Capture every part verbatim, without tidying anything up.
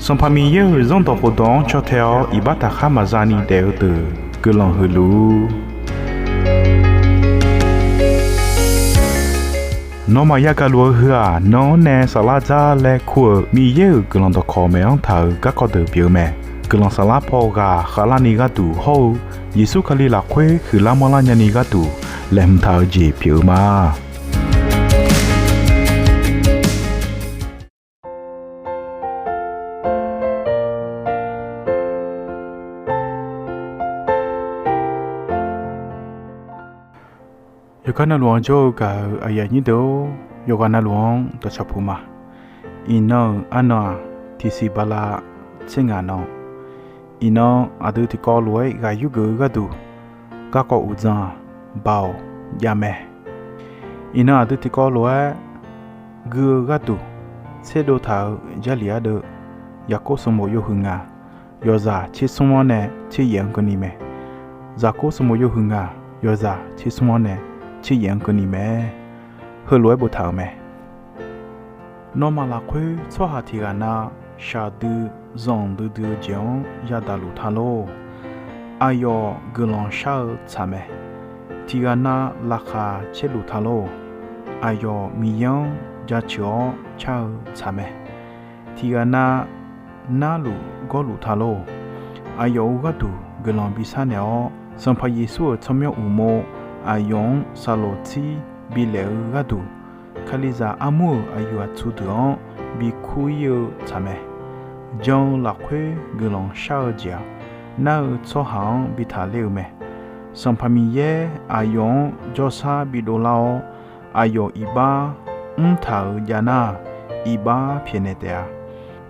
Sanqpaq Miqyaer-euq Zanrdawq khofdawq-anr caw tae-awr iqbax taqkhar maqza ni daef-eu deuq guiqlanq huiq luf-ur. Nawmaf yagaq luf-eu heu-aq, nan-anr nae saflar dzar laer kur-euq Miqyaer-euq guiqlanq dawqkawq maeq-anr taq-euq garkawv deuq pyeuf-eu mae. Guiqlanq saflar paw ghaq khavlarni gharduq hawr-eu Yeqsur Kali lafkhoer huiqlar manrlar nyani gharduq laeqhmq taq-eu jeq pyeuf-eu ma. Yawqgar navluf-anr jawr-eu gaq-euq aqyuif aqnyir deuq-or, yawqghaq navluf-anr dawqcawq puq ma. Iqnan-euq arnan-aq, tiqsiq bala tser ngaq nan. Iqnan aqdui tiqkawv lof-aer ghaq yurgeuf-eu gharduq garkawv uqdzan-aq, Baoq jav mae. Iqnan aqdui tiqkawv lof-aer gui-eu gharduq tserdov taq-euq Jarlif ardeuv, Yaqkov sanqbof yawhuiq ngaq, yawzaq tsersmr-anr nae tseryaef-anr keuvni mae. Yaqkov sanqbof yawhuiq ngaq, yawzaq tsersmr-anr nae tseryaef-anr keuvni mae. Heulof-aer boftaq-euq mae. Nawmaf lafkhoer tsawrhaq tiq ghaq na shaqdui zanqdui dui-eu jeq-anr yadaq luf ta lor. Aqyawf guiqlanq shar-eu tsaq mae. Tiq ghaq na laqkhaq caer luf ta lor. Aqyawf Miqyaer-anr jaceuq-awr car-eu tsaq mae. Tiq ghaq na narluf gawrluf ta lor. Aqyawf-euq gharduq guiqlanq bishar naeq-awr, Sanqpaq Yeqsur-euq tsawrmyanr uqmov aqyawf-anr saqloq tsir bilaef-eu gharduq, Kalizaq armur-euq aqyuif aqtsu deuq-anr bikur ir-eu tsaq mae. Jan-eu lafkhoer guiqlanq shar-eu jeq-aq, nar-eu tsawrhaq-anr bitaq ler-eu mae. Sanqpaq Miqyaer aqyawf-anr jawrshar bidov lar-awr, aqyawf iqbax mrtaq-euq jav nar-aq, iqbax pyaeqnaeq taef-a.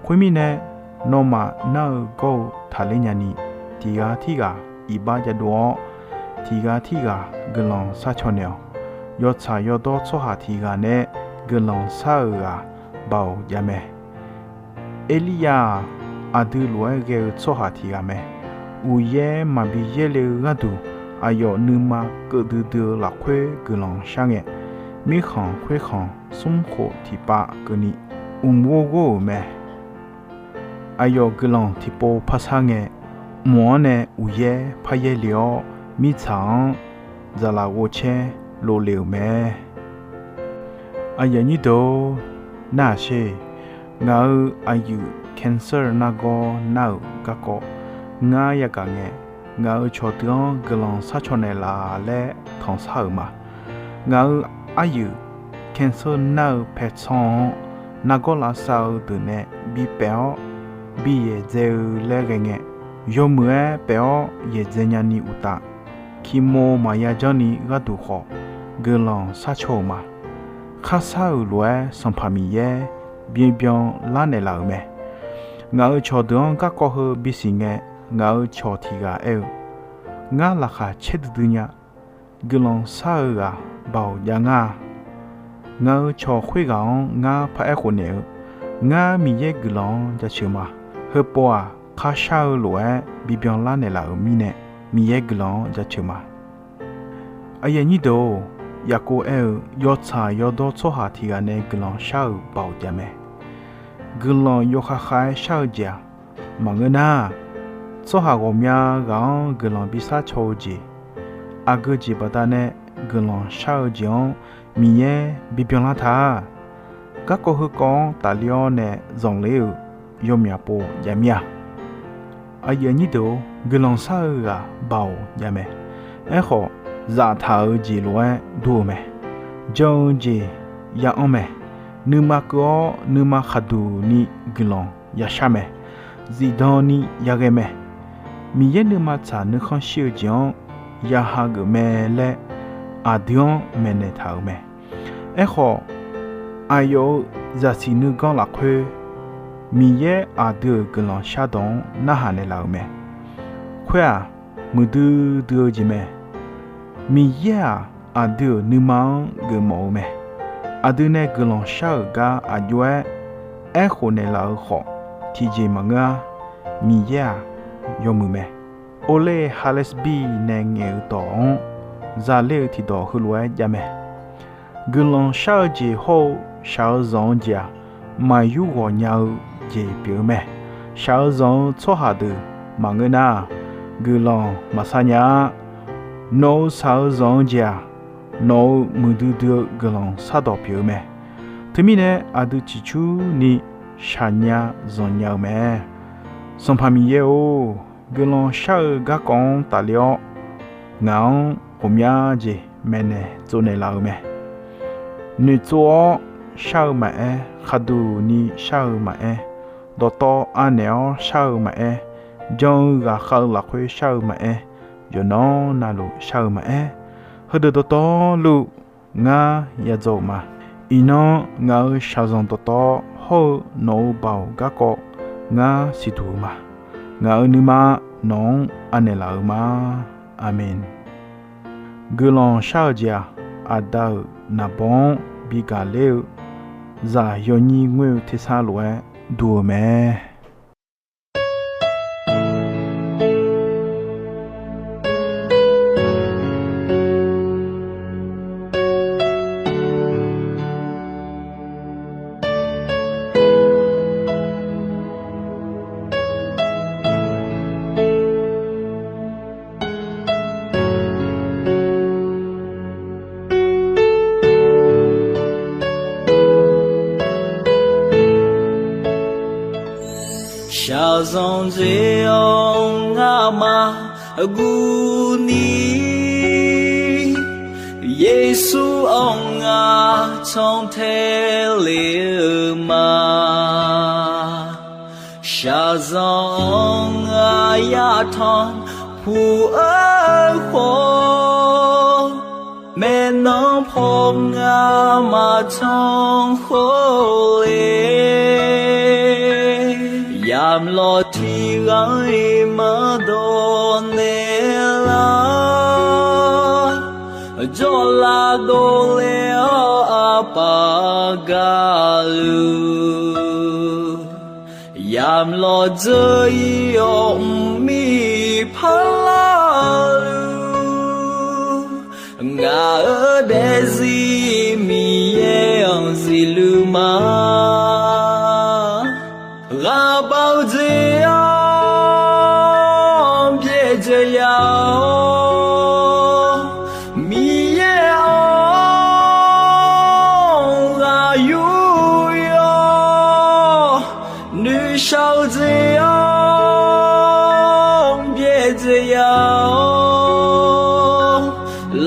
Khoermirnae, nawmaf nar-eu gawr-eu taqler nyani, tiq ghaq tirghaq iqbax javdov-awr, tiq ghaq tirghaq guiqlanq sharcaw naeq-awq. Yawtsaq yawdawr tsawrhaq tiq ghaq nae guiqlanq shar-euq ghaq Baoq jav mae. Erliryav-aq, aqdui lof-aer ghae-eu tsawrhaq tiq ghaq mae. Uqyaer maqbi yaerle-eu gharduq, aqyawf nuima keuvdui dui-eu lafkhoer guiqlanq shar ngae, mirkhanq khoerkhanq smr khof tiqpav keuvni mq ghor ghor-euq mae. Aqyawf guiqlanq tiqpov parshar ngae, mq-anr nae uqyaer paryaer le-awr, mirtsaq-anr zaqlaq ghovcaer lov le-euq mae. Aqyuif aqnyir deuq-or, narhaq sher. Ngaq-euq aqyuif cancer nargawr nar-euq garkawv ngar yagaq ngae, ngaq-euq cawq dui-anr guiqlanq sharcaw naeqlaf laer tanqshar-euq ma. Ngaq-euq aryuif cancer nar-eu paetsanr-anr nargawr lavsav-eu deuq nae bipaef-awr biyaeq dzae-eu laer ghae ngae, yawmuiq-aer paef-awr yaeq dzae nyani uqtaf, chemo maqya janrni gharduq khawf guiqlanq sharcaw-euq ma. Kharshar-euq lof-aer Sanqpaq Miqyaer byanbyan lar naeqlaf-euq mae. Ngaq-euq cawqdeuq-anr garkawv heu bisiq ngae, ngaq-euq cawq tiq ghaq aer-eu, ngar laqkhaq caer duidui nya. Guiqlanq shar-eu ghaq Baoq jav ngar-a. Ngaq-euq cawq khoerghaq-anr ngar paraer khofnaeq-eu, ngar Miqyaer guiqlanq-anr jaceuq ma. Heupov-aq, kharshar-eu lof-aer bibyan lar naeqlaf-euq mirnae, Miqyaer guiqlanq-anr jaceuq ma. Aqyuif aqnyir deuq-or, Yaqkov aer-eu, yawtsaq yawdawr tsawrhaq tiq ghaq nae guiqlanq shar-euq Baoq jav mae. Guiqlanq yawkhav khav-aer shar-eu jeq-aq, maqngeur nar, tsawrhaq ghawqmya ghaq-anr guiqlanq bishar caw-eu jeq, aqgeu jeq baqdanae guiqlanq shar-eu jeq-anr Miqyaer bibyan lar ta-a. Garkawv heukawv-anr tafler-awr nae zanqler-eu yawmyaq pov jav mir-a. Aqyuif aqnyir deuq-or, guiqlanq shar-eu ghaq Baoq jav mae. Aerkhawf, zaftaq-eu jeq lof-aer dur-eu mae. Jan-eu jeq ya anr mae. Nuima keuv-awr nuima khaqduq ni guiqlanq yashar mae. Zifdan ni yaghae mae. Miqyaer nuima tsaq nuikhanr shir-eu jeq-anr ya hageuf mae laer aqdui-anr maeqnaeq taq-euq mae. Aerkhawf, aqyawf-euq zaqsiq nuiganr lafkhoer Miqyaer aqdui-euq guiqlanq shardawq-anr narhaq naeqlaf-euq mae. Khoer-aq, muiqdui dui-eu jeq mae. Miqyaer-aq, aqdui-euq nuima-anr geufmawf-eu mae. Aqdui nae guiqlanq shar-euq gar aqjox-aer aerkhof naeqlaf-eu khawf, tiqjeq maqngeur-ar. Miqyaer-aq, yawmuiq mae. Ole Halesbi nae ngaeq-eu dawq-anr zaler-eu tiqdawq heulof-aer jav mae. Guiqlanq shar-eu jeq hawr-eu shaq-eu zanq-eu jeq-aq, maqyur ghawqnya-eu jeq pyeuf-eu mae. Shaq-eu zanq-eu tsawrhaq deuq maqngeur nar, guiqlanq maqsar nya-a. Nawq-euq shaq-eu zanq-eu jeq-aq, nawq-euq muiqdui dui-eu guiqlanq shardawq pyeuf-eu mae. Teumirnae aqdui ciqcurni shaqnya zanqnya-eu mae. Sanqpaq Miqyaer-or, guiqlanq shar-eu garkawv-anr tafler-awr, ngaq-anr ghawqmya jeq maeqnaeq tsovnaeq laf-eu mae. Noeqtsov-awr shar-eu maqaer, khaqduq ni shar-eu maqaer, dawqtawv anaeq-awr shar-eu maqaer, jan-eu ghaqkhav-eu lafkhoer shar-eu maqaer, yawqnan navluf shar-eu maqaer, heudeuq dawqtawvluf ngar yadzaw-euq ma. Iqnan ngaq-euq shaqzanq dawqtawv hawr-eu nawq-euq baoq garkawv ngar siqduq-eu ma. Ngaq-euq nuima nawq-anr anaeq laf-eu ma. Aqmeq. Guiqlanq shar-eu jeq-aq, Aqda-euq naqbawr-anr bi gaq ler-eu zaq yawnyir ngoer-eu tersar lof-aer duq-eu mae. Shaqzanq dzae-awr ngamaf guvni, Yeqsur-anr ngar cantae le-eu ma. Shaqzanq-anr ngar yatanq puq-eu khawf, maeqnan paw ngar maqtanq khawf le. Yamlawq tiqghaq-iq maqdawq naeqlar, jawrlav dovle-awr aqpaf gaqluf, yamlawq dzeur-ir-awr mqmir parlar-eu, ngaq-euq daefzir Miqyaer-anr zifluf ma. Ghaqbaq-eu jeq-anr byaerdzae ya-awr, Miqyaer-anr ghaq yur-awr, noeqshaq-eu jeq-anr byaerdzae ya-awr,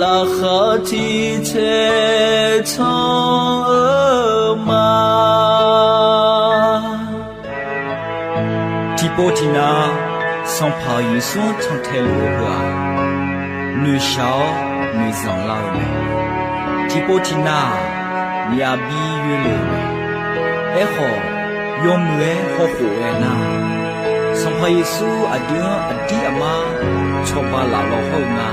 laqkhaq tiq cae can-eu ma. Tiqpov tiqnav Sanqpaq Yeqsur-anr cantae luf-eu heu-aq, noeqshaq-awr noeqzanq lar-eu mae. Tiqpov tiqnav-aq, myavbi yoerle-euq mae. Aerkhawf, yawmuiq-aer hawkhof ghae nar, Sanqpaq Yeqsur aqdui-anr aqdir aqmar cawba laf law hawr-eu nga.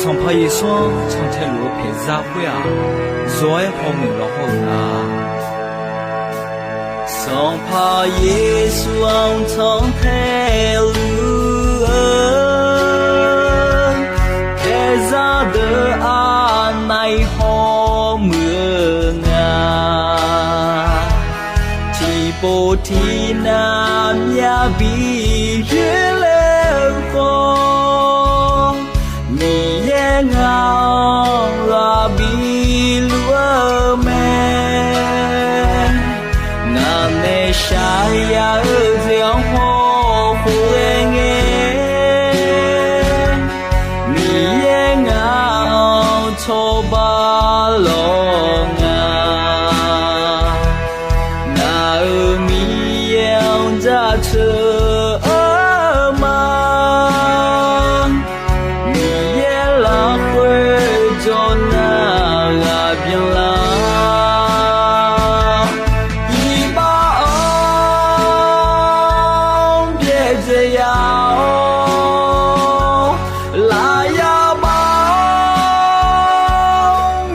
Sanqpaq Yeqsur-anr cantae luf-eu paeqzar khoer-aq, zawq-aer hawmuiq law hawr-eu nga. Sanqpaq Yeqsur-anr cantae luf-eu paeqzar deuq aqnav-iq hawmuiq-eu nga. Tiqpov tiqnav myavbi yoerle-eu khawf, Miqyaer ngaq-anr ghaq biluf-eu mae. Ngaq nae shaqzaq ya-eu jeq-anr hawkhof ghae ngae, Miqyaer ngaq-anr cawba lawq nga. Ngaq-euq Miqyaer-anr jaceuq-eu ma. Miqyaer lafkhoer jawr nar ghaq byanlar, iqbax-anr byaerdzae ya-awr, lafyaq bax-awr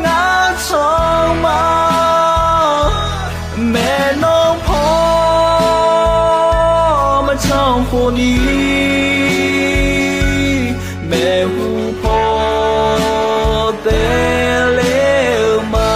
ngar canma. Maeqnan paw maqcan khofni, maeqhu paw taev ler-eu ma.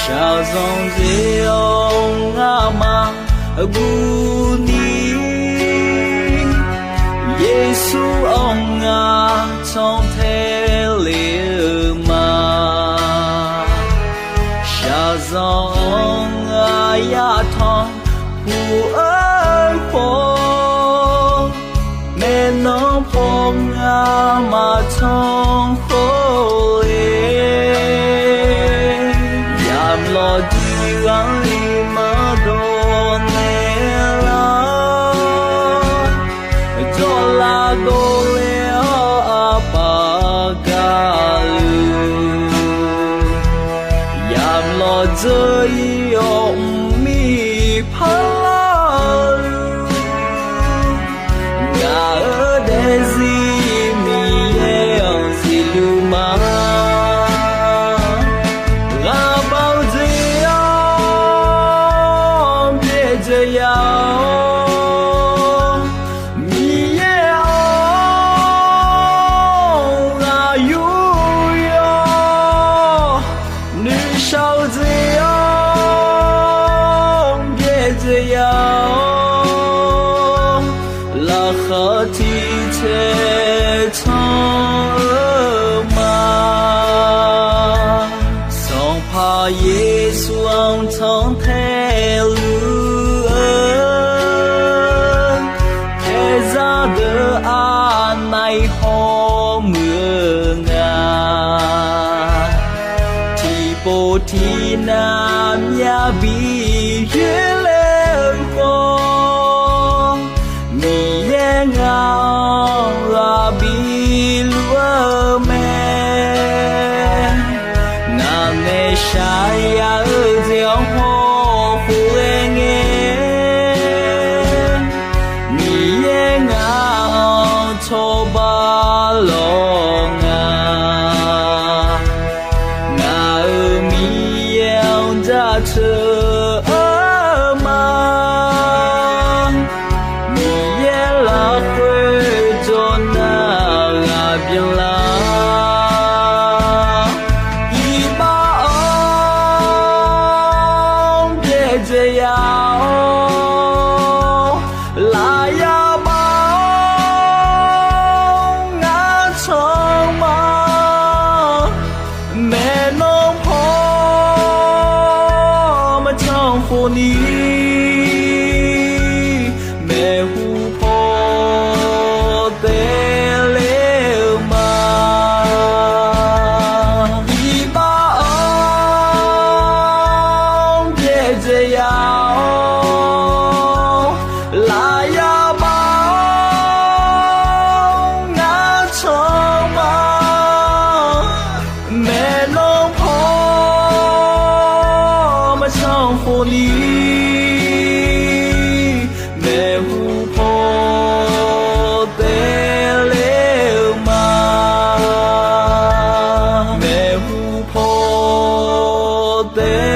Shaqzanq dzae-awr ngamaf guvni, Yeqsur-anr ngar cantae le-eu ma. Shaqzanq-anr ngar yatanq puq-eu khawf, maeqnan paw ngar maqtanq khawf le. Yamq lawqdiq gharli maqdawq naeq lar, jawrlav dovle-awr aqpaf gaqluf, yamq lawqdzeur-ir-awr mqmir parlar-eu, ngaq-euq daefzir Miqyaer-anr zifluf ma. Ghaqbav-eu dzae-awr byaerdzae ya-awr, Miqyaer-anr ghaq yur yawr, noeqshaq-eu dzae-awr byaerdzae ya-awr, laqkhaq tiq cae canr-eu ma. Sanqpaq Yeqsur-anr cantae luf-eu, paeqzaq deuq aqnaeq-iq hawmuiq-eu nga. Tiqpov tiqnav myavbi yoerle-eu khawf, Miqyaer ngaq-anr ghaq biluf-eu mae. Ngaq nae shaqzanq ya-eu jeq-anr hawkhof ghae ngae, Miqyaer ngaq-anr cawba lawq nga. Ngaq-euq Miqyaer-anr jaceuq-eu ma. Miqyaer lafkhoer jawrnar ghaq byanlar, iqbax-anr byaerdzae ya-awr, lafyaq bav-awr ngar canr ma. Maeqnan paw maqtanq khofni, maeqhu paw taev ler-eu ma. Iqbax-anr byaerdzae ya-awr, lafyaq bav-awr ngar canr ma. Maeqnan paw maqtanq khofni, maeqhu paw taev ler-eu ma. Maeqhu paw taev